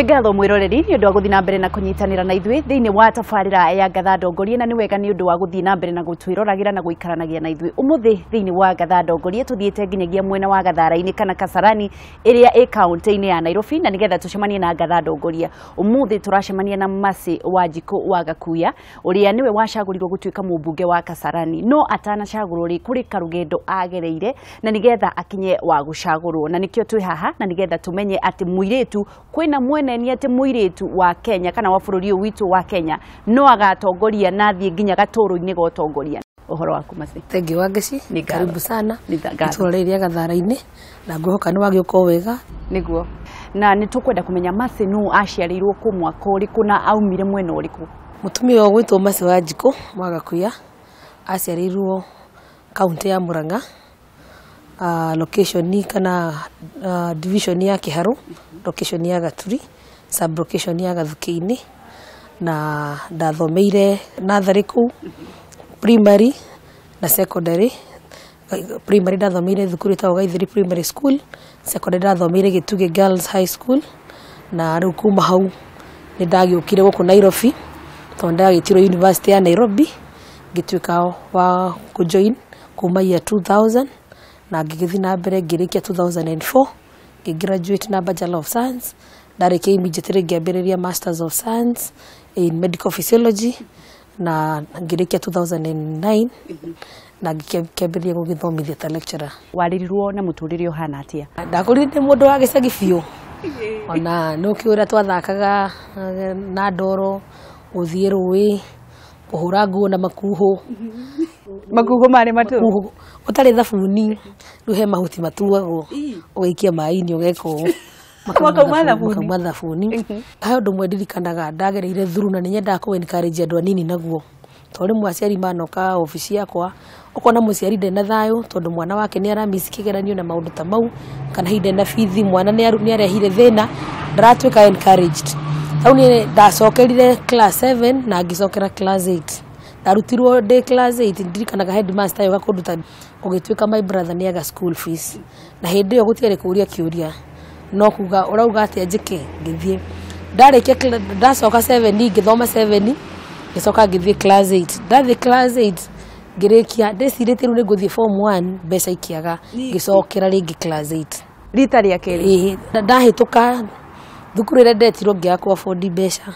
Nĩ ngatho mwĩroreri nĩ ũndũ wa gũthiĩ na mbere na kũnyitanĩra na ithuĩ thĩinĩ wa tabarĩra ya Ngatha Ndongorie, na nĩ wega nĩ ũndũ wa gũthiĩ na mbere na gũtwĩroragĩra na gũikaranagia na ithuĩ. Ũmũthĩ thĩinĩ wa Ngatha Ndongorie tũthiĩte nginyagia mwena wa Gathara-inĩ kana Kasarani ĩrĩa ĩ kaũntĩ-inĩ ya Nairobi, na nĩgetha tũcemanie na Ngatha Ndongoria. Ũmũthĩ tũracemania na Mercy Wanjikũ wa Gakuya, ũrĩa nĩwe wacagũrirwo gũtuĩka mũmbunge wa Kasarani, no atanacagũrwo rĩ, kũrĩ karũgendo agereire na nĩgetha akinye wa gũcagũrwo, na nĩkĩo twĩ haha, na nĩgetha tũmenye atĩ mũirĩtu kwĩna mwene nĩ atĩ mũirĩtu wa Kenya kana wa bũrũri ũyũ witũ wa Kenya no agatongoria na athiĩ nginya gatũrũ-inĩ ga ũtongoria. Ũhoro waku, Mercy? Thank you, Wangeci. Nĩ ngatho. Karibu sana. Nĩ ngatho. Itũra rĩrĩ rĩa Gathara-inĩ na ngwĩhoka nĩ wagĩũka o wega. Nĩguo, na nĩ tũkwenda kũmenya Mercy nũ, aciarĩirwo kũ, mwaka ũrĩkũ, na aumire mwena ũrĩkũ? Mũtumia ũyũ gwĩtwo Mercy Wanjikũ Mwagakuya aciarĩirwo kaũntĩ ya Murang'a, location kana division ya Kiharu, location ya Gaturi, sub location ya Gathukĩ-inĩ, na ndathomeire natharĩ kũu primary na secondary. Primary ndathomeire thukuru ĩtagwo Gaitheri Primary School, secondary ndathomeire Gĩtugĩ Girls High School, na rĩu kuma hau nĩ ndagĩũkire gũkũ Nairobi tondũ ndagĩtirwo University ya Nairobi, ngĩtuĩka wa kũjoin kuma year 2000 na ngĩgĩthiĩ na mbere ngĩrĩkia 2004, ngĩgraduate na Bachelor of Science. Ndarĩkia immediately ngĩambĩrĩria Masters of Science in Medical Physiology na ngĩrĩkia 2009 na ngĩkĩambĩrĩria gũgĩthomithia ta lecturer. Warĩrirwo na mũtũrĩre ũhana atĩa? Ndakũrire ndĩ mũndũ wa gĩcagi biũ, ona nĩ ũkĩũĩ ũrĩa twathakaga na ndoro, gũthiĩ rũĩ, kũhũra nguo na makuhũ. Makuhũ marĩ matũ? Makuhũ ũtarĩ thabuni, rĩu he mahuti matuagwo, ũgaikia maĩ-inĩ, ũgeka ũũ. Makauma thabuni. Makauma thabuni. He ũndũ ũmwe ndirikanaga ndagereire thuru na nĩ nyendaga kũ encourage andũ anini naguo, tondũ rĩmwe aciari manoka obici yakwa, ũkona mũciari ndarĩ na thayũ tondũ mwana wake nĩ aramiss kĩgeranio na maũndũ ta mau, kana hihi ndarĩ na bithi, mwana nĩ arehire thĩna, ndaratuĩka encouraged. Hau niĩ ndacokerire class 7 na ngĩcokera class 8. Ndarutirwo ndĩ class 8. Ndirikanaga headmaster yoka kũnduta, gũgĩtuĩka my brother nĩ aga school fees, na hĩndĩ ĩyo gũtiarĩ kũũria kĩũria, no kuga ũrauga atĩa njĩke. Ngĩthiĩ ndarĩkia ndacoka 7, ngĩthoma 7, ngĩcoka ngĩthiĩ class 8. Ndathiĩ class 8 ngĩrĩkia, ndĩcirĩtie rĩu nĩ ngũthiĩ form 1, mbeca ikĩaga, ngĩcokera rĩngĩ class 8. Rita rĩa kerĩ? Ĩĩ, ndahĩtũka thukuru ĩrĩa ndetirwo, ngĩaga kũ afford mbeca,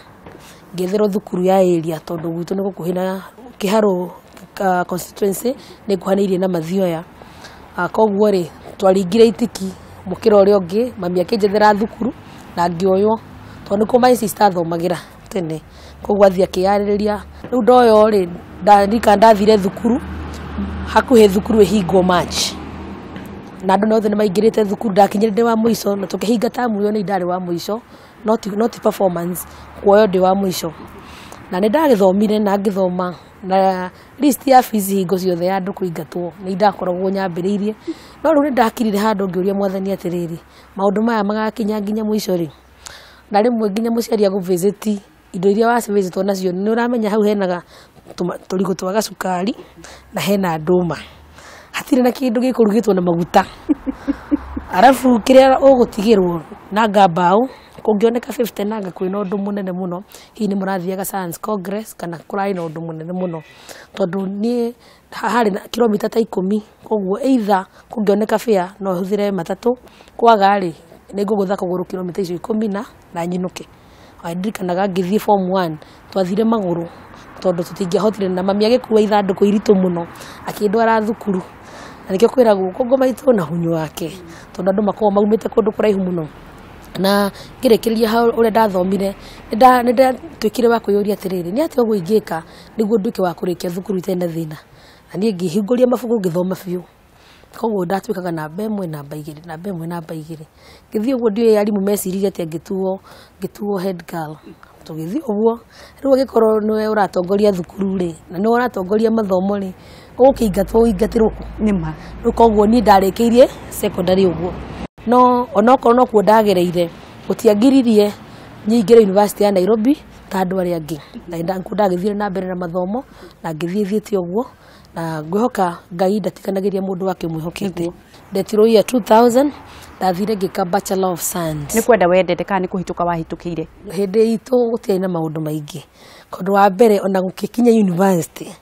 ngĩetherwo thukuru ya area tondũ gwitũ nĩ gũkuhĩ na Kĩharũ constituency, nĩ nguhanĩirie na Mathioya. Koguo rĩ, twaringire itiki mũkĩra ũrĩa ũngĩ, mami akĩnjethera thukuru na ngĩoywo tondũ nĩkuo my sister athomagĩra tene, koguo athiĩ akĩyarĩrĩria. Rĩu ndoywo rĩ, ndirikana ndathire thukuru hakuhĩ thukuru ĩhingwo March, na andũ othe nĩ maingĩrĩte thukuru, ndakinyire ndĩ wa mũico, na tũkĩhinga tamu ĩyo nĩ ndarĩ wa mũico, no ti performance, kuoywo ndĩ wa mũico. Na nĩ ndagĩthomire na ngĩthoma, na list ya fees hingo ciothe ya andũ kũingatwo nĩ ndakoragwo nyambĩrĩirie. No rĩu nĩ ndakirire handũ ngĩũria Mwathani atĩrĩrĩ, maũndũ maya magakinya nginya mũico rĩ? Na rĩmwe nginya mũciari agũvisit, indo iria wacivisitwo nacio nĩ ũramenya hau henaga tũrigũ twa gacukari na hena ndũma, hatirĩ na kĩndũ gĩkũrugĩtwo na maguta, arabu kĩrĩa ũgũtigĩrwo na ngambao kũngĩoneka 50 nanga kwĩna ũndũ mũnene mũno, hihi nĩ mũrathiaga Science Congress kana kũrarĩ na ũndũ mũnene mũno, tondũ niĩ harĩ na kilomita ta 10, koguo either kũngĩoneka fare no hũthĩre matatũ, kwaga rĩ, nĩ ngũgũtha kũgũrũ kilomita icio 10 na nyinũke. Ndirikanaga ngĩthiĩ form 1 twathire magũrũ tondũ tũtingĩahotire, na mami agĩkua ithandũkũ iritũ mũno akĩndwara thukuru. Na nĩkĩo kwĩragwo kongo maitũ na hunyu wake, tondũ andũ makoragwo maumĩte kũndũ kũraihu mũno. Na ngĩrĩkĩrĩria hau ũrĩa ndathomire, nĩ ndatuĩkire wa kwĩyũria atĩrĩrĩ, nĩ atĩa ũguo ingĩka nĩguo nduĩke wa kũrĩkia thukuru itarĩ na thĩna? Na niĩ ngĩhingũria mabuku, ngĩthoma biũ, koguo ndatuĩkaga namba 1, namba 2, namba 1, namba 2, ngĩthiĩ ũguo. Ndiũĩ arimũ meciririe atĩa, ngĩtuo head girl. Tũgĩthiĩ ũguo, rĩu angĩkorwo nĩwe ũratongoria thukuru rĩ, na nĩwe ũratongoria mathomo rĩ, ũgũkĩingatwo ũingatĩrwo kũ? Nĩma. Rĩu koguo niĩ ndarĩkĩirie secondary ũguo, no onokorwo nokuo ndagereire, gũtiangiririe nyingĩre University ya Nairobi ta andũ arĩa angĩ, na ndagĩthire na mbere na mathomo na ngĩthiĩ thiĩte ũguo, na ngwĩhoka Ngai ndatiganagĩria mũndũ wake mwĩhokete. Ndetirwo year 2000, Ndathire ngĩka Bachelor of Science. Nĩ kwenda wendete kana nĩ kũhĩtũka wahĩtũkĩire? Hĩndĩ itũ gũtiarĩ na maũndũ maingĩ. Tondũ wa mbere ona gũgĩkinya university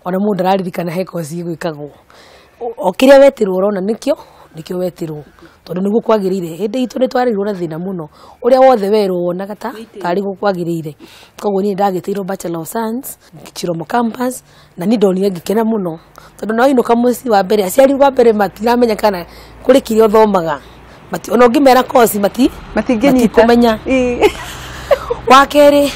ona mũndũ ndararirikana he course ĩgwĩkagwo. O kĩrĩa wetirwo ũrona nĩkĩo wetirwo tondũ nĩguo kwagĩrĩire. Hĩndĩ itũ nĩ twarĩirwo na thĩna mũno, ũrĩa wothe werwo wonaga ta tarĩ guo kwagĩrĩire. Koguo niĩ ndagĩtĩirwo Bachelor of Science Chiromo campus, na niĩ ndonire ngĩkena mũno tondũ na wainũka mũciĩ wa mbere aciari wa mbere matiramenya kana kũrĩ kĩrĩa ũthomaga. Ona ũngĩmera course matingĩnyita, matikumenya. Wa kerĩ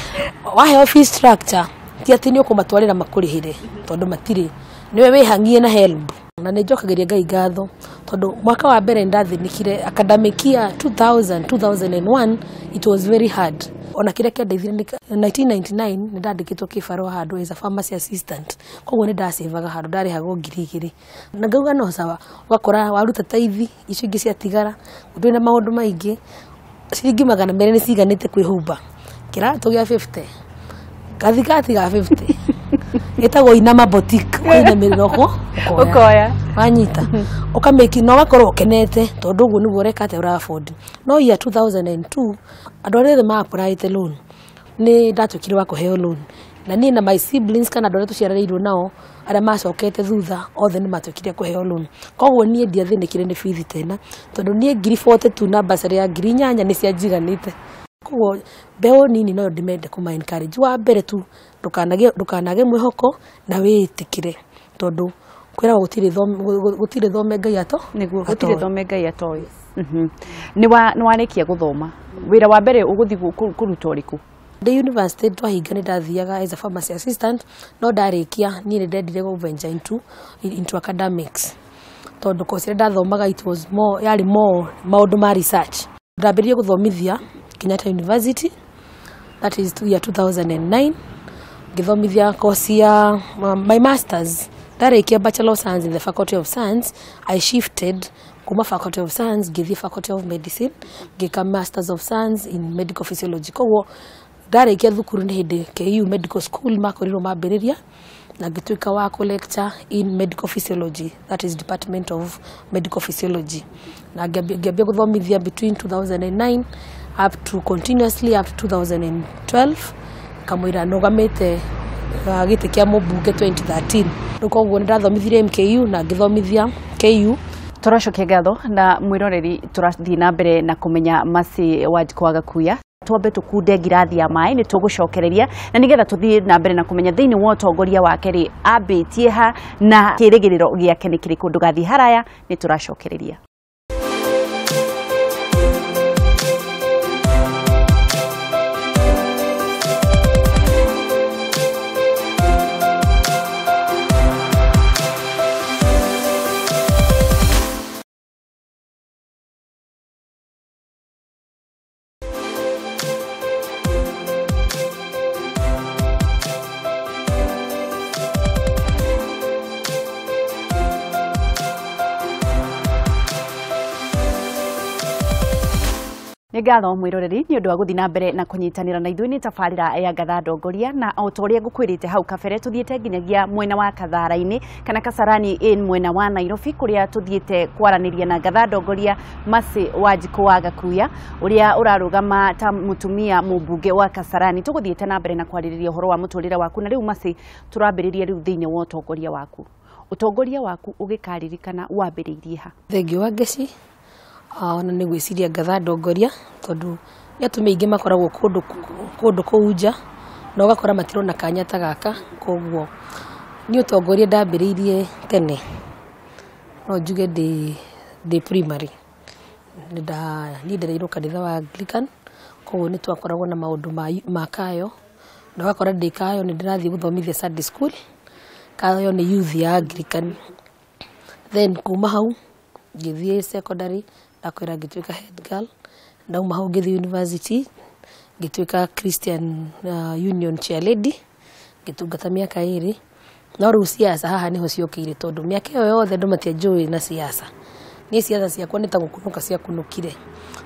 waheo fee structure ti atĩ nĩ ũkũmatwarĩra makũrĩhĩre tondũ matirĩ, nĩwe wĩhang'ie na HELB. Na nĩ njokagĩria Ngai ngatho tondũ mwaka wa mbere nĩndathĩnĩkire academic year 2000 2001 it was very hard. Ona kĩrĩa kĩandeithirie nĩ 1999 nĩ ndandĩkĩtwo kĩbarũa handũ as a pharmacy assistant, koguo nĩ ndacevaga handũ ndarĩhagwo 2,000 na ngauga no sawa. Ũgakora waruta taithi icio ingĩ ciatigara, ndũrĩ na maũndũ maingĩ, ciringi 200 nĩ ciganĩte kwĩhumba kĩratũ gĩa 50, gathikati ga 50 ĩtagwo Inama Boutique, ũkainamĩrĩra ũkoya wanyita ũkamĩki na ũgakorwo ũkenete tondũ ũguo nĩguo ũreka atĩa ũra afford. No year 2002 andũ arĩa othe ma applyĩte loan nĩ ndatuĩkire wa kũheo loan, na niĩ na my siblings kana andũ arĩa tũciaranĩirwo nao arĩa macokete thutha othe nĩ matuĩkire kũheo loan. Koguo niĩ ndiathĩnĩkire nĩ bithi tena tondũ niĩ 42,000 na bursary ya 8,000 nĩ cianjiganĩte. Koguo mbeũ nini no ndĩmende kũma encourage. Wa mbere tu ndũkanage mwĩhoko na wĩĩtĩkĩre tondũ kwĩragwo gũtirĩ thome Ngai ato nĩguo gũtirĩ thome Ngai atoĩ. Nĩ warĩkia gũthoma, wĩra wa mbere ũgũthiĩ kũruta ũrĩkũ? Ndĩ university twahinga nĩ ndathiaga as a pharmacy assistant, no ndarĩkia niĩ nĩ ndendire gũ venture into academics tondũ course ĩrĩa ndathomaga it was more, yarĩ more maũndũ ma research. Ndambĩrĩirie gũthomithia Kenyatta University, that is year 2009, ngĩthomithia course ya my masters. Ndarĩkia Bachelor of Science in the Faculty of Science, I shifted kuma Faculty of Science ngĩthiĩ Faculty of Medicine, ngĩka Masters of Science in Medical Physiology. Koguo ndarĩkia thukuru nĩ hĩndĩ KU Medical School makorirwo mambĩrĩria, na ngĩtuĩka wa kũ lecture in Medical Physiology, that is Department of Medical Physiology, na ngĩambia gũthomithia between 2009 up to continuously up to 2012 kamũira nũgamĩte gĩtĩ kĩa mũmbunge 2013. Rĩu koguo nĩ ndathomithirie MKU na ngĩthomithia KU. Tũracokia ngatho na mwĩroreri, tũrathiĩ na mbere na kũmenya Mercy Wanjikũ wa Gakuya. Twambe tũkunde ngirathi ya maĩ nĩ tũgũcokereria na nĩgetha tũthiĩ na mbere na kũmenya thĩinĩ wa ũtongoria wake rĩ ambĩtie ha na kĩrĩgĩrĩro gĩake nĩ kĩrĩkũ. Ndũgathiĩ haraya, nĩ tũracokereria. Nĩ ngatho mwĩroreri nĩ ũndũ wa gũthiĩ na mbere na kũnyitanĩra na ithuĩ nĩ tabarĩra ya Ngatha Ndongoria, na o ta ũrĩa ngũkwĩrĩte hau kabere tũthiĩte nginyagia mwena wa Kathara-inĩ kana Kasarani in mwena wa Nairobi kũrĩa tũthiĩte kwaranĩria na Ngatha Ndongoria Mercy Wanjikũ wa Gakuya ũrĩa ũrarũgama ta mũtumia mũmbunge wa Kasarani. Tũgũthiĩte na mbere na kwarĩrĩria ũhoro wa mũtũrĩre waku, na rĩu Mercy tũrambĩrĩria rĩu thĩinĩ wa ũtongoria waku. Ũtongoria waku ũgĩkaririkana wambĩrĩirie ha? Thengiũ wa Ngeci. Ona nĩ gwĩciria Ngatha Ndongoria tondũ nĩ atumia aingĩ makoragwo kũndũ kũu nja na ũgakora matirona kanya ta gaka. Koguo niĩ ũtongoria ndambĩrĩirie tene, no njuge ndĩ primary. Niĩ ndereirwo kanitha wa Anglican, koguo nĩ twakoragwo na maũndũ ma kayo, na ũgakora ndĩ kayo nĩ ndĩrathiĩ gũthomithia Sunday school. Kayo nĩ youth ya Anglican. Then kuma hau ngĩthiĩ secondary, ndakwĩra ngĩtuĩka head girl. Ndauma hau ngĩthiĩ university, ngĩtuĩka Christian Union chair lady, ngĩtungata mĩaka 2. No rĩu siasa haha nĩho ciokĩire tondũ mĩaka ĩyo yothe andũ matianjũĩ na siasa. Niĩ siasa ciakwa nĩ ta gũkunũka ciakunũkire,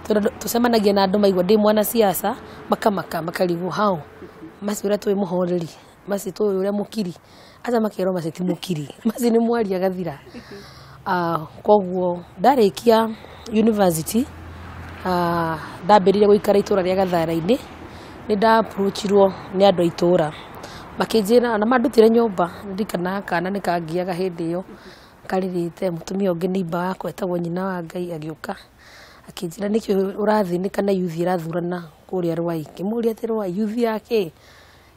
tondũ tũcemanagia na andũ maigua ndĩ mwana siasa makamaka makarigwo hau Mercy ũrĩa tũĩ mũhoreri, Mercy tũĩ ũrĩa mũkiri, aca makerwo Mercy ti mũkiri, Mercy nĩ mwaria agathira. Koguo ndarĩkia university, ndambĩrĩria gũikara itũra rĩa Gathara-inĩ, nĩ nda-approachirwo nĩ andũ a itũra makĩnjĩra na mandutire nyũmba. Ndirikanaga kana nĩ kangiaga hĩndĩ ĩyo karĩrĩte, mũtumia ũngĩ neighbor wakwa etagwo nyina wa Ngai agĩũka akĩnjĩra nĩkĩ ũrathĩnĩka na youth ĩrathurana kũrĩa Rwai. Ngĩmũria atĩ Rwai youth ya kĩ?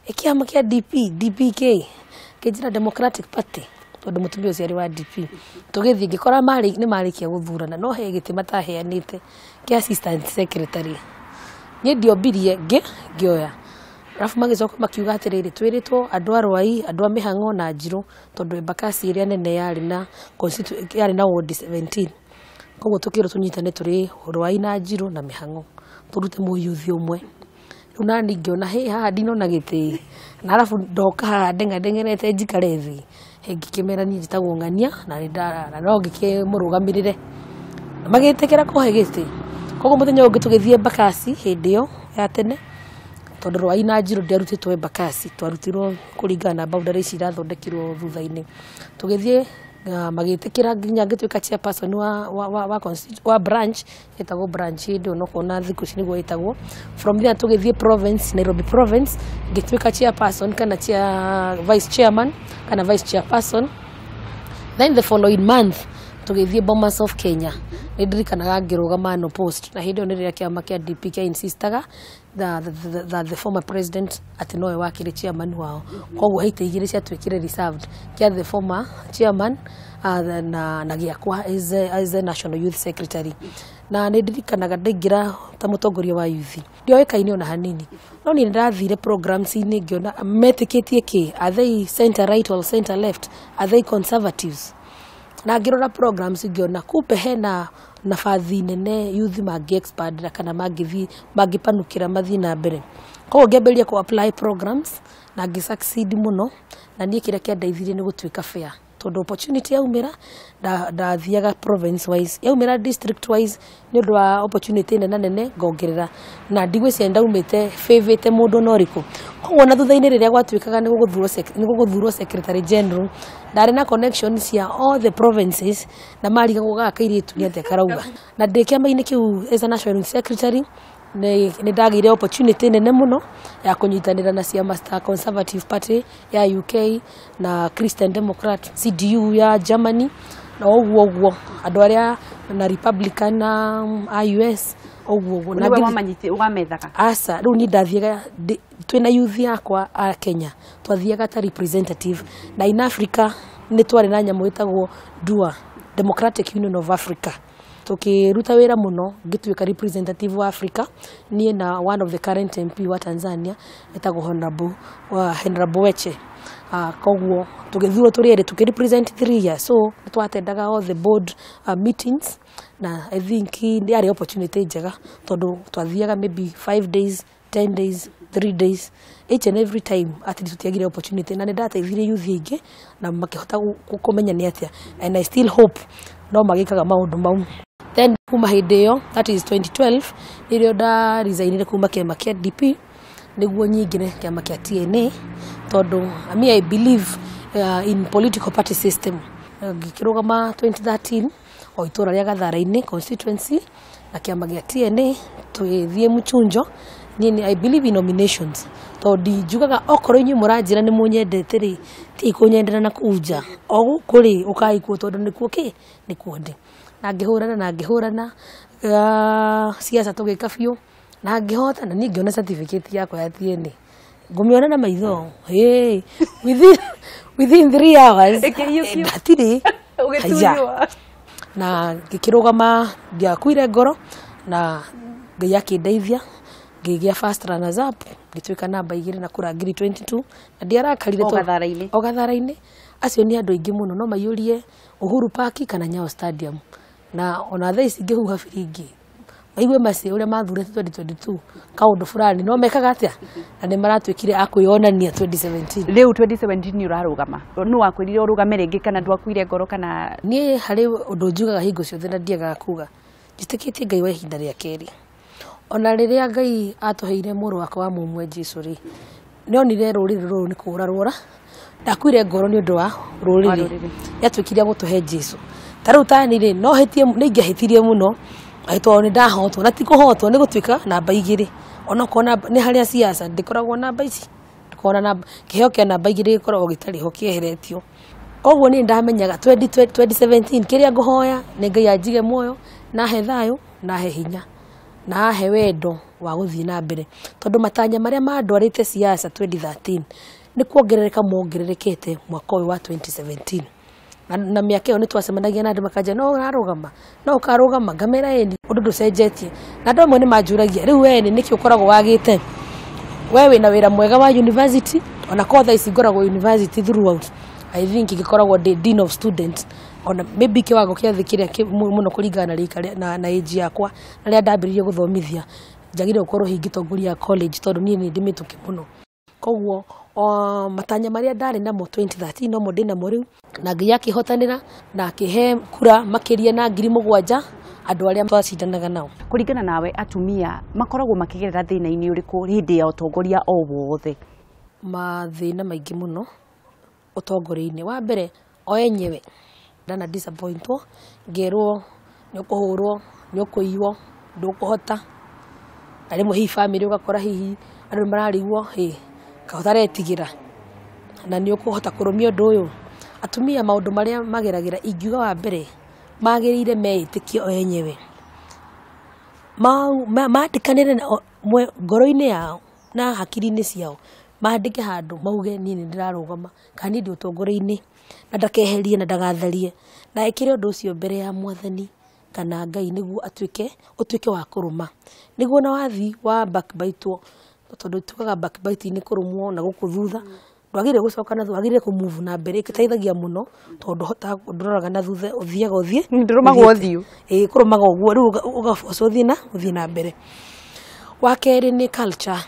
Kĩama kĩa DP, DP kĩ? Akĩnjĩra Democratic Party, tondũ mũtumia ũcio arĩ wa DP. Tũgĩthiĩ ngĩkora nĩ marĩkia gũthurana, no he gĩtĩ mataheanĩte kĩa assistant secretary. Niĩ ndiombirie ngĩoya. Arabu magĩcoka makiuga atĩrĩrĩ, twĩrĩtwo andũ a Rwai, andũ a Mĩhang'o na Njirũ, tondũ Embakasi ĩrĩa nene yarĩ na yarĩ na ward 17. Koguo tũkĩrwo tũnyitane tũrĩ Rwai na Njirũ na Mĩhang'o, tũrute mũyuthi ũmwe. Rĩu nani ngĩona hĩ haha ndinona gĩtĩ, na arabu ndoka haha ndeng'andeng'erete njikare thĩ, ngĩkĩmera niĩ njĩtagwo Ng'ania na no ngĩkĩmũrũgamĩrĩre. Na magĩtĩkĩra kũhe gĩtĩ. Koguo mũthenya ũyũ ũngĩ tũgĩthiĩ Embakasi hĩndĩ ĩyo ya tene, tondũ Rwai na Njirũ ndiarutĩtwo Embakasi, twarutirwo kũringana na boundary ici irathondekirwo thutha-inĩ. Tũgĩthiĩ magĩtĩkĩra nginya ngĩtuĩka chairperson wa branch, ĩtagwo branch hĩndĩ ĩyo, no kuona thikũ ici nĩguo ĩtagwo. From there tũgĩthiĩ province, Nairobi province, ngĩtuĩka chairperson kana vice chairman kana vice chairperson. Then the following month tũgĩthiĩ Bomas of Kenya. Nĩ ndirikanaga ngĩrũgama no post, na hĩndĩ ĩyo nĩ rĩrĩa kĩama kĩa DP kĩa insistaga the former president atĩ nowe wakĩrĩ chairman wao. Koguo he itĩ igĩrĩ ciatuĩkire reserved, kĩa the former chairman na gĩakwa as a national youth secretary. Na nĩ ndirikanaga ndaingĩra ta mũtongoria wa youth, ndioĩkaine ona hanini, no niĩ nĩndathire programs-inĩ ngĩona metĩkĩtie kĩ, are they center right or center left, are they conservatives? Na ngĩrora programs ngĩona kumbe hena nabathi nene youth mangĩ expand na kana mangĩthiĩ mangĩpanukĩra mathiĩ na mbere. Koguo ngĩambĩrĩria kũ apply programs na ngĩ succeed mũno, na niĩ kĩrĩa kĩandeithirie nĩ gũtuĩka fair, tondũ opportunity yaumĩra ndathiaga province wise, yaumĩra district wise, nĩ ũndũ wa opportunity nene nene ngongerera, na ndigwĩciria ndaumĩte favĩte mũndũ ona ũrĩkũ. Koguo na thutha-inĩ rĩrĩa gwatuĩkaga nĩ gũgũthurwo secretary general, ndarĩ na connection cia all the provinces, na marigagwo gaka kairĩtu nĩ atĩa karauga. Na ndĩ kĩama-inĩ kĩu as a national secretary, nĩ ndagĩire opportunity nene mũno ya kũnyitanĩra na ciama ta Conservative Party ya UK na Christian Democrat CDU ya Germany, na ũguo ũguo andũ arĩa na Republican na a US, ũguo ũguo. Na Nĩwe wamethaga? Aca, rĩu niĩ ndathiaga twĩna youth yakwa a Kenya, twathiaga ta representative, na in Africa nĩ twarĩ na nyamũ ĩtagwo DUA, Democratic Union of Africa. Tukĩruta wĩra mũno, ngĩtuĩka representative wa Africa, niĩ na one of the current MP wa Tanzania etagwo Honorable Weche. Koguo tũgĩthurwo tũrĩ erĩ tũkĩ represent 3 years, so nĩ twatendaga all the board meetings, na I think yarĩ opportunity njega tondũ twathiaga maybe 5 days, 10 days, 3 days, each and every time, at least tũtiagire opportunity, na nĩ ndateithirie youth aingĩ na makĩhota kũmenya nĩ atĩa, and I still hope no magĩkaga maũndũ mau. Then kuma hĩndĩ ĩyo, that is 2012, nĩrĩo nda resignire kuma kĩama kĩa DP nĩguo nyingĩre kĩama kĩa TNA, tondũ me I believe in political party system. Ngĩkĩrũgama 2013 o itũra rĩa Gathara-inĩ constituency na kĩama gĩa TNA, tũgĩthiĩ mũchunjo. Niĩ I believe in nominations, tondũ njugaga okorwo inyuĩ mũranjĩra nĩ mũnyendete rĩ, ti kũnyendera na kũu nja, o gũkũ rĩ ũkai kuo, tondũ nĩkuo kĩ nĩkuo ndĩ. Na ngĩhũrana na ngĩhũrana siasa tũgĩka biũ na ngĩhota, na niĩ ngĩona certificate yakwa ya TNA, ngũmĩona na maitho hey, within 3 hours. Ĩkĩiyũkio. Ndatirĩ. Ũgĩtunywo. Na ngĩkĩrũgama, ndiakuire ngoro, na Ngai akĩndeithia ngĩgĩa first runners up, ngĩtuĩka namba 2 na kura ngiri 22, na ndiarakarire O Gathara-inĩ. O Gathara-inĩ. Acio nĩ andũ aingĩ mũno, no maiyũrie Uhuru Park kana Nyayo Stadium, na ona thaa ici ngĩhuha biringi maigue maci ũrĩa mathurĩte 2022 kaũndũ fulani no mekaga atĩa, na nĩ maratuĩkire a kwĩyonania 2017. Rĩu 2017 nĩ ũrarũgama, nũ wakwĩrire ũrũgame rĩngĩ, kana ndwakuire ngoro kana? Niĩ harĩ ũndũ njugaga hingo ciothe na ndiagaga kuga, njĩtĩkĩtie Ngai wa ihinda rĩa kerĩ. Ona rĩrĩa Ngai atũheire mũrũ wakwa wa mũmwe Jesũ rĩ, nĩonire rũrĩrĩ rũrũ nĩ kũra rũra, ndakuire ngoro nĩ ũndũ wa rũrĩrĩ, Wa rũrĩrĩ. nĩatuĩkire gũtũhe Jesũ. Ta rĩu tani rĩ, no hĩtie, nĩ ingĩahĩtirie mũno agĩtwarwo nĩ ndahotwo, na ti kũhotwo, nĩ gũtuĩka namba 2. Onokorwo nĩ harĩa siasa ndĩkoragwo namba ici, ndĩkoragwo na namba, kĩheo kĩa namba 2 gĩkoragwo gĩtarĩ ho, kĩeheretio. Koguo niĩ ndamenyaga 2017 kĩrĩa ngũhoya nĩ Ngai anjige muoyo, na ahe thayũ, na ahe hinya, na ahe wendo wa gũthiĩ na mbere, tondũ matanya marĩa mandwarĩte siasa 2013 nĩ kuongerereka mongererekete mwaka ũyũ wa 2017. Na mĩaka ĩyo nĩ twacemanagia na andũ makanjia no ũrarũgama, no ũkarũgama, ngamera ĩni ũndũ ndũcenjetie. Na andũ amwe nĩ manjũragia rĩu we nĩkĩ ũkoragwo wagĩte, we wĩna wĩra mwega wa university, ona korwo thaa ici ngoragwo university throughout, I think ngĩkoragwo ndĩ dean of students, ona maybe kĩwango kĩa thĩ kĩrĩa mũno kũringana na rika na age yakwa na rĩrĩa ndambĩrĩirie gũthomithia, njagĩrĩire gũkorwo hihi ngĩtongoria college tondũ niĩ nĩ ndĩ mĩtũkĩ mũno. Koguo matanya marĩa ndarĩ namo 2013 nomo ndĩ namo rĩu, na Ngai akĩhotanĩra na akĩhe kura makĩria na 7,000 andũ arĩa twacindanaga nao. Kũringana nawe, atumia makoragwo makĩgerera thĩna-inĩ ũrĩkũ hĩndĩ ya ũtongoria o wothe? Mathĩna maingĩ mũno ũtongoria-inĩ. Wa mbere, o enyewe ndana disappointwo, ngerwo nĩ ũkũhũrwo, nĩ ũkũiywo, ndũkũhota. Na rĩmwe hihi family ũgakora hihi andũ nĩ mararigwo, hĩ, kaĩ ũtaretigĩra na nĩ ũkũhota kũrũmia ũndũ ũyũ. Atumia maũndũ marĩa mageragĩra, ingiuga wa mbere magĩrĩire meĩtĩkie o enyewe, mandĩkanĩre ngoro-inĩ yao na hakiri-inĩ ciao, mandĩke handũ mauge niĩ nĩ ndĩrarũgama kana niĩ ndĩ ũtongoria-inĩ, na ndakeherie na ndagatharie, na ekĩre ũndũ ũcio mbere ya Mwathani kana Ngai nĩguo atuĩke ũtuĩke wa kũrũma, nĩguo na wathi wa backbite, tondũ tugaga backbite nĩ kũrũmwo na gũkũ thutha, ndwagĩrĩire gũcoka na thutha, wagĩrĩire kũ-move na mbere. Ĩteithagia mũno tondũ ndũroraga na thutha, ũthiaga ũthiĩ Ndũrũmagwo ũthiũ. Ĩĩ, kũrũmaga ũguo rĩu ũgaboco ũthiĩ na mbere. Wa kerĩ nĩ culture.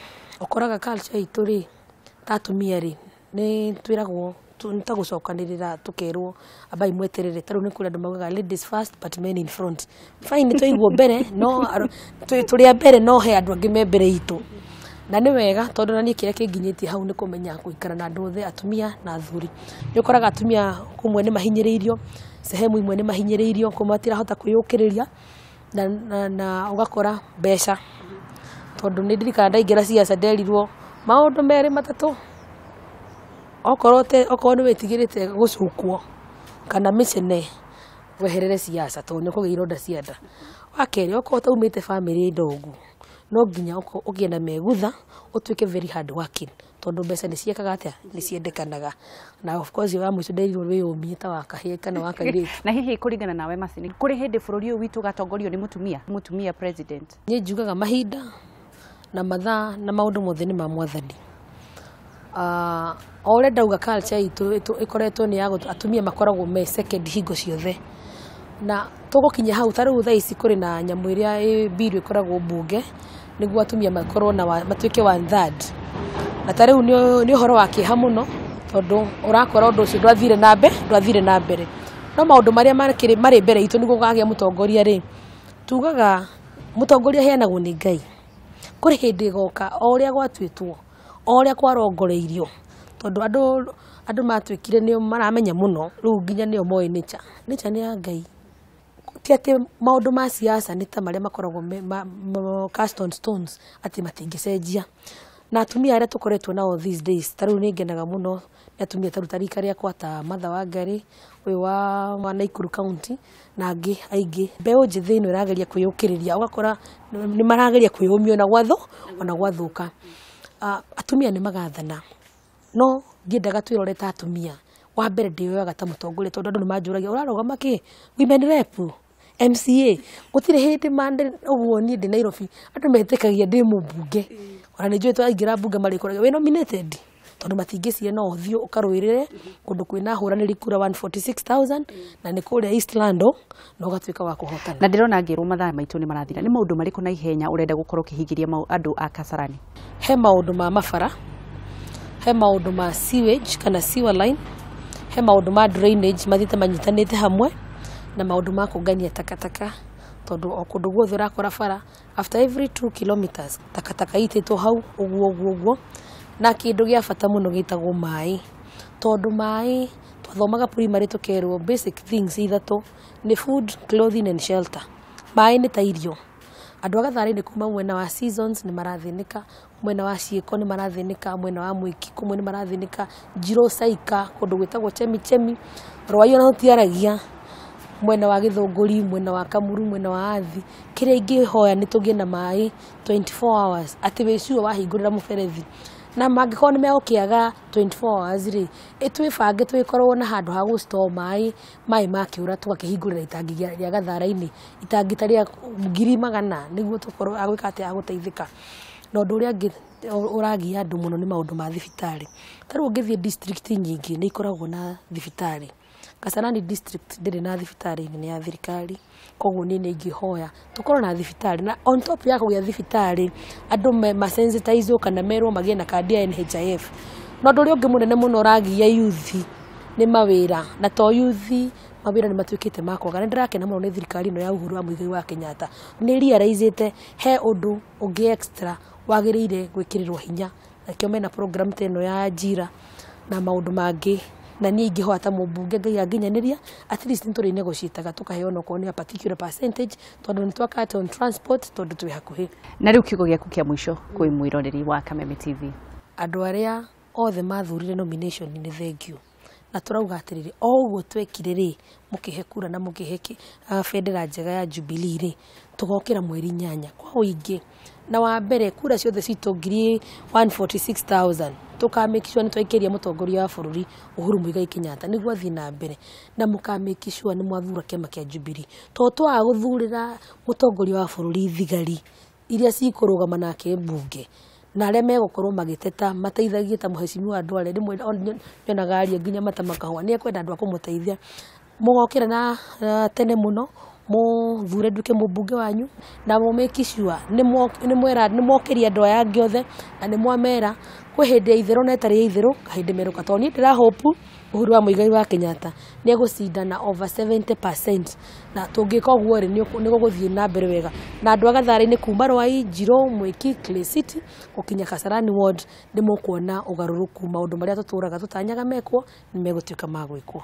Ũkoraga culture itũ rĩ, ta atumia rĩ, nĩ twĩragwo nĩ ta gũcokanĩrĩra, tũkerwo ambai mweterere. Ta rĩu nĩ kũrĩ andũ maugaga ladies first but men in front. Fine, nĩ twaigwo mbere, no tũrĩ a mbere, no he andũ angĩ me mbere itũ. Na nĩ wega tondũ na niĩ kĩrĩa kĩnginyĩtie hau nĩ kũmenya gũikara na andũ othe, atumia na athuri. Nĩ ũkoraga atumia kũmwe nĩ mahinyĩrĩirio, sehemu imwe nĩ mahinyĩrĩirio, kũmwe matirahota kwĩyũkĩrĩria, na ũgakora mbeca. Tondũ nĩ ndirikanaga ndaingĩra siasa nderirwo maũndũ merĩ matatũ, okorwo okorwo nĩ wĩtigĩrĩte gũcukwo kana mĩcene, weherere siasa tondũ nĩ ũkũgĩa ironda cia nda. Wa kerĩ, okorwo ũtaumĩte bamĩrĩ ndongu, no nginya ũgĩe na megutha, ũtuĩke very hard working, tondũ mbeca nĩ ciĩkaga atĩa, nĩ ciendekanaga. Na of course wa mũico nderirwo wĩyũmie ta wa kahĩĩ kana wa kairĩtu. Na hihi kũringana nawe Mercy, nĩ kũrĩ hĩndĩ bũrũri ũyũ witũ ũgatongorio nĩ mũtumia president? Niĩ njugaga mahinda na mathaa na maũndũ mothe nĩ ma Mwathani. O ũrĩa ndauga culture itũ ĩkoretwo nĩ ya atumia makoragwo me second hingo ciothe, na tũgũkinya hau. Ta rĩu thaa ici kũrĩ na nyamũ ĩrĩa ĩ bill ĩkoragwo mbunge nĩguo atumia makorwo na matuĩke one third. Na ta rĩu nĩ ũhoro wa kĩeha mũno tondũ ũrakora ũndũ ũcio ndwathire na mbere. No maũndũ marĩa marĩ mbere itũ nĩguo gũkagĩa mũtongoria rĩ, tugaga mũtongoria aheanagwo nĩ Ngai. Kũrĩ hĩndĩ ĩgoka o ũrĩa gwatuĩtwo, o ũrĩa kwarongoreirio, tondũ andũ matuĩkire nĩo maramenya mũno rĩu nginya nĩo moĩ nature. Nature nĩ ya Ngai. Ti atĩ maũndũ ma siasa nĩ ta marĩa makoragwo me cast on stones atĩ matingĩcenjia. Na atumia arĩa tũkoretwo nao these days, ta rĩu nĩ ngenaga mũno nĩ atumia ta rĩu ta rika rĩakwa, ta Martha Wangari ũyũ wa Nakuru County na angĩ aingĩ. Mbeũ njĩthĩ ĩno ĩrageria kwĩyũkĩrĩria, ũgakora nĩ marageria kwĩyũmia ona gwathũka. Atumia nĩ magathana, no ndiendaga twĩrore ta atumia. Wa mbere ndĩyoyaga ta mũtongoria, tondũ andũ nĩ manjũragia ũrarũgama kĩ women rep, MCA, gũtirĩ hĩndĩ mande ũguo. Niĩ ndĩ Nairobi andũ metĩkagia ndĩ mũmbunge, ona nĩ njũĩ twaingĩra mbunge marĩkoraga wĩ nominated, tondũ matingĩciria no ũthiĩ ũkarũĩrĩre kũndũ kwĩna ahũranĩri kura 146,000 na nĩ kũrĩa Eastlando, na ũgatuĩka wa kũhotana. Na ndĩrona ngĩrwo mathaa maitũ nĩ marathira. Nĩ maũndũ marĩkũ na ihenya ũrenda gũkorwo ũkĩhingĩria andũ a Kasarani? He maũndũ ma mabara, he maũndũ ma sewage kana sewer line, he maũndũ ma drainage mathiĩte manyitanĩte hamwe, na maũndũ ma kũngania takataka, tondũ o kũndũ guothe ũrakora bara after every 2 kilometers takataka itĩtwo hau ũguo ũguo ũguo. Na kĩndũ gĩa bata mũno gĩtagwo maĩ, tondũ maĩ Twathomaga primary tũkerwo basic things ithatũ nĩ food, clothing and shelter. Maĩ nĩ ta irio. Andũ a Gatharĩ-inĩ kuma mwena wa Seasons nĩ marathĩnĩka, mwena wa Ciĩko nĩ marathĩnĩka, mwena wa Mwĩki kũmwe nĩ marathĩnĩka, Njirũ Caika, kũndũ gwĩtagwo Chemichemi, Rwai ona tũtiaragia, mwena wa Gĩthũngũri, mwena wa Kamuru, mwena wa Athi. Kĩrĩa ingĩhoya nĩ tũgĩe na maĩ 24 hours, atĩ wĩ sure wahingũrĩra mũberethi. Na mangĩkorwo nĩ megũkĩaga 24 hours rĩ, ĩtwĩbange twĩkorwo na handũ ha gũ store maĩ, maĩ makĩũra tũgakĩhingũrĩra itangi rĩa Gathara-inĩ, itangi ta rĩa 100,000 nĩguo tũkorwo agwĩka atĩ agũteithĩka. Na ũndũ ũrĩa ũngĩ ũragia andũ mũno nĩ maũndũ ma thibitarĩ. Ta rĩu ũngĩthiĩ district nyingĩ nĩ ikoragwo na thibitarĩ. Kasarani district ndĩrĩ na thibitarĩ nene ya thirikari, koguo niĩ nĩ ingĩhoya tũkorwo na thibitarĩ, na on top ya kũgĩa thibitarĩ andũ masensitizwo kana merwo magĩe na kandi ya NHIF. Na ũndũ ũrĩa ũngĩ mũnene mũno ũragia youth nĩ mawĩra, na to youth mawĩra nĩ matuĩkĩte ma kwaga. Nĩ ndĩrakena mũno nĩ thirikari ĩno ya Uhuru wa Muigai wa Kenyatta, nĩ realize he ũndũ ũngĩ extra wagĩrĩire gwĩkĩrĩrwo hinya, nakĩo mena program ta ĩno ya Ajira na maũndũ mangĩ. Na niĩ ingĩhoya ta mũmbunge Ngai anginyanĩria, at least nĩ tũrĩ negotiataga tũkaheo onokorwo nĩ a particular percentage, tondũ nĩ twa cut on transport tondũ twĩ hakuhĩ. Na rĩu kiugo gĩaku kĩa mũico kwĩ mwĩroreri wa Kameme TV. Andũ arĩa othe mathurire nomination nĩ thank you. Na tũrauga atĩrĩrĩ, o ũguo twekire rĩ, mũkĩhe kura na mũkĩhe bendera njega ya Jubilee rĩ, tũgokĩra mweri 8 kwa ũingĩ. Na wa mbere kura ciothe citũ 146,000 tũka make sure nĩ twaikĩria mũtongoria wa bũrũri Uhuru Muigai Kenyatta nĩguo athiĩ na mbere, na mũka make sure nĩ mwathura kĩama kĩa Jubilee, tondũ twaga gũthurĩra mũtongoria wa bũrũri thigari iria cikũrũgama nake mbunge na arĩa megũkorwo magĩteta mateithagie ta mũhecimiwa Ndwale, rĩmwe nyonaga aria nginya mata makahũa, nĩ ekwenda andũ a kũmũteithia. Mũgokĩra na tene mũno mũthure nduĩke mũmbunge wanyu, na mũ make sure nĩ mwokĩria andũ aya angĩ othe, na nĩ mwamera kwĩ hĩndĩ ya itherũ na ĩtarĩ ya itherũ kahĩndĩ merũka, tondũ niĩ ndĩra hope Uhuru wa Muigai wa Kenyatta nĩ egũcindana over 70%, na tũngĩka ũguo rĩ nĩ gũgũthiĩ na mbere wega. Na andũ a Gatharĩ-inĩ kuma Rwai, Njirũ, Mwĩki, Clay City gũkinya Kasarani ward nĩ mũkuona ũgarũrũku, maũndũ marĩa tũtũraga tũtanyaga mekwo nĩ megũtuĩka ma gwĩkwo.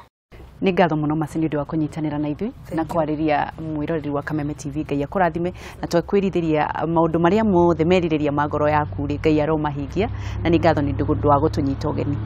Nĩ ngatho mũno Mercy nĩ ũndũ wa kũnyitanĩra na ithuĩ na kwarĩria mwĩroreri wa Kameme TV. Ngai akũrathime, na twakwĩrithĩria maũndũ marĩa mothe merirĩria ma ngoro yaku rĩ, Ngai aromahingia, na nĩ ngatho nĩ ũndũ wa gũtũnyita ũgeni.